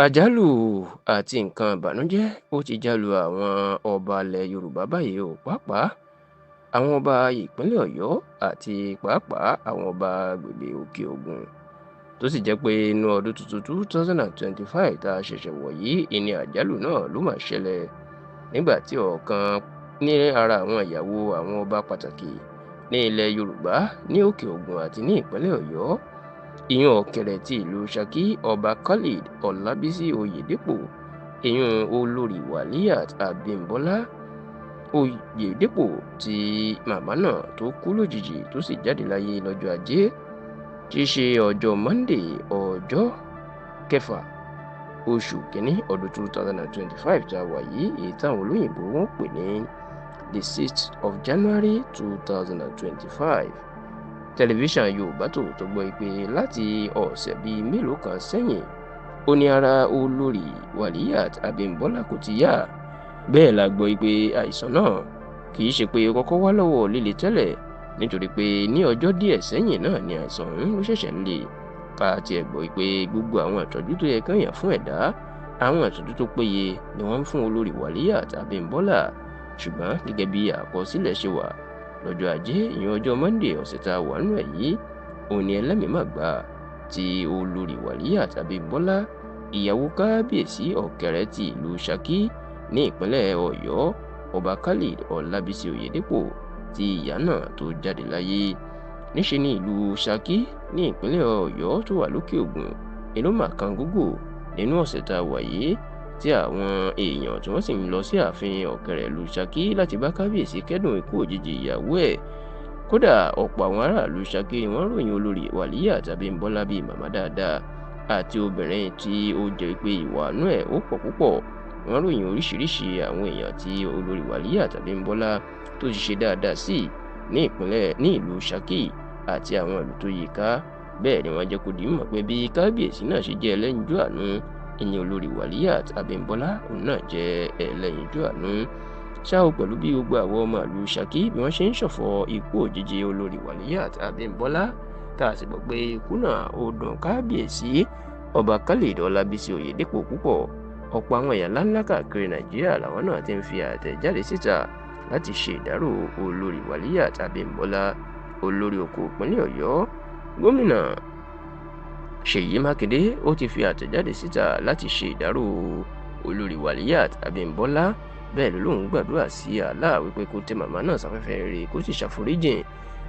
Àjálù àti nǹkan ìbànújẹ́ ó ti já lu àwọn ọba ilẹ̀ Yorùbá báyìí o, pàápàá àwọn ọba ìpínlẹ̀ Ọ̀yọ́ àti pàápàá àwọn ọba agbègbè Òkè Ògùn, tó sì jẹ́ pé inú ọdún tuntun 2025 tá a ṣẹ̀ṣẹ̀ wọ̀ yìí ìní àjálù náà ló mà ṣẹlẹ̀ nígbà tí ọ̀kan ní ara àwọn ìyàwó àwọn ọba pàtàkì ní ilẹ̀ Yorùbá ní Òkè Ògùn àti ní ìpínlẹ̀ Ọ̀yọ́, ìyún Ọ̀kẹ̀rẹ̀ ti ìlú Ṣakí, Ọba Khalid Ọlábísí Oyèdèpọ̀, ìyún Olórí Waliat Abímbọ́lá Oyèdèpọ̀, tí màmá náà tó kú lójijì tó sì jáde láyé lọ́jọ́ Ajé tí í ṣe ọjọ́ Monday, ọjọ́ kẹfà oṣù kínní ọdún 2025 tá a wà yìí, èyí táwọn olóyìnbó wọ́n pè ní the 6th of January 2025. Tẹlifíṣàn Yorùbá Tòótọ́ gbọ́ pé láti ọ̀sẹ̀ bíi mélòó kan sẹ́yìn ó ní ara Olórí Waliat Abímbọ́lá kò ti yá. Bẹ́ẹ̀ la gbọ́ pé àìsàn náà kì í ṣe pé ó kọ́kọ́ wá lọ́wọ́ líle tẹ́lẹ̀, nítorí pé ní ọjọ́ díẹ̀ sẹ́yìn náà ni àìsàn ọ̀hún ló ṣẹ̀ṣẹ̀ ń le. Ká tiẹ̀ gbọ́ pé gbogbo àwọn ìtọ́jú tó yẹ kéèyàn fún ẹ̀dá, àwọn ìtọ́jú tó péye ni wọ́n ń fún Olórí Waliat Abímbọ́lá. Ṣùgbọ́n gẹ́gẹ́ bí àkọsílẹ̀ ṣe wà, lọ́jọ́ Ajé, ìyẹn ọjọ́ Monday ọ̀sẹ̀ tá a wà nínú ẹ̀ yìí, òun ni ẹlẹ́mìí-má-gbà tí Olórí Waliat Abímbọ́lá, ìyàwó Kábíyèsí Ọ̀kẹ̀rẹ̀ ti ìlú Ṣakí ní ìpínlẹ̀ Ọ̀yọ́, Ọba Khalid Ọlábísí Oyèdèpọ̀, tí ìyá náà tó jáde láyé. Níṣe ní ìlú Ṣakí ní ìpínlẹ̀ Ọ̀yọ́ tó wà lókè Ògùn ìlú màkàngógò nínú ọ̀sẹ̀ tá a wà yìí, tí àwọn èèyàn tí wọ́n sì ń lọ sí ààfin Ọ̀kẹ̀rẹ̀ ìlú Ṣakí láti bá kábíyèsí kẹ́dùn ikú òjijì ìyàwó ẹ̀. Kódà ọ̀pọ̀ àwọn aráàlú Ṣakí ni wọ́n ròyìn Olórí Waliat Abímbọ́lá bíi màmá dáadáa àti obìnrin tí ó jẹ́ pé ìwà àánú ẹ̀ ó pọ̀ púpọ̀. Wọ́n ròyìn oríṣiríṣi àwọn èèyàn tí Olórí Waliat Abímbọ́lá tó ti ṣe dáadáa sí ní ìpínlẹ̀ ní ìlú Ṣakí àti àwọn ìlú tó yí ká. Bẹ́ẹ̀ ni wọ́n jẹ́ kó di mímọ̀ pé bí kábíyèsí náà ṣe jẹ́ ẹlẹ́yinjú àánú, ìyẹn Olórí Waliat Abímbọ́lá òun náà jẹ́ ẹlẹ́yinjú àánú. Ṣá o, pẹ̀lú bí gbogbo àwọn ọmọ ìlú Ṣakí bí wọ́n ṣe ń ṣọ̀fọ̀ ikú òjijì Olórí Waliat Abímbọ́lá, tá a sì gbọ́ pé ikú náà ó dùn kábíyèsí Ọba Khalid Ọlábísí Oyèdèpọ̀ púpọ̀. Ọ̀pọ̀ àwọn èèyàn ńláńlá káàkiri Nàìjíríà làwọn náà ti ń fi àtẹ̀jáde síta láti ṣe ìdárò Olórí Waliat Abímbọ́lá. Olórí oko ìpínlẹ̀ Ọ̀yọ́, gómìnà Ṣèyí Mákindé, ó ti fi àtẹ̀jáde síta láti ṣe ìdárò Olórí Waliat Abímbọ́lá. Bẹ́ẹ̀ ló lóun gbàdúrà sí Allah wípé kó tẹ́ màmá náà sáfẹ́fẹ́ rere, kó sì ṣàforíjìn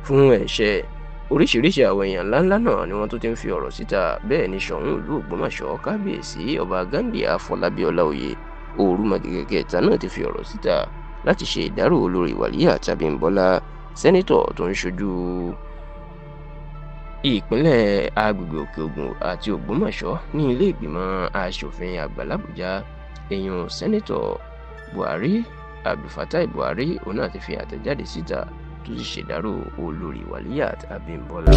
fún ẹ̀ṣẹ̀. Oríṣiríṣi àwọn èèyàn ńláńlá náà ni wọ́n tó ti ń fi ọ̀rọ̀ síta. Bẹ́ẹ̀ ni Ṣọ̀ún ìlú Ògbómọ̀ṣọ́, Kábíyèsí Ọba Ghandi Afọlábí Ọláoyè Òrùmọ̀gẹ̀gẹ̀ kẹta náà ti fi ọ̀rọ̀ síta láti ṣe ìdárò Olórí Waliat Abímbọ́lá. Sẹ́nitọ̀ tó ń ṣojú ìpínlẹ̀ agbègbè Òkè Ògùn àti Ògbómọ̀ṣọ́ ní ilé ìgbìmọ̀ asòfin àgbà l'Àbújá, èèyàn Sẹ́nitọ̀ Buhari Abdulfatai Buhari, òun náà ti fi àtẹ̀jáde síta tó sì ṣèdárò Olórí Waliat Abímbọ́lá.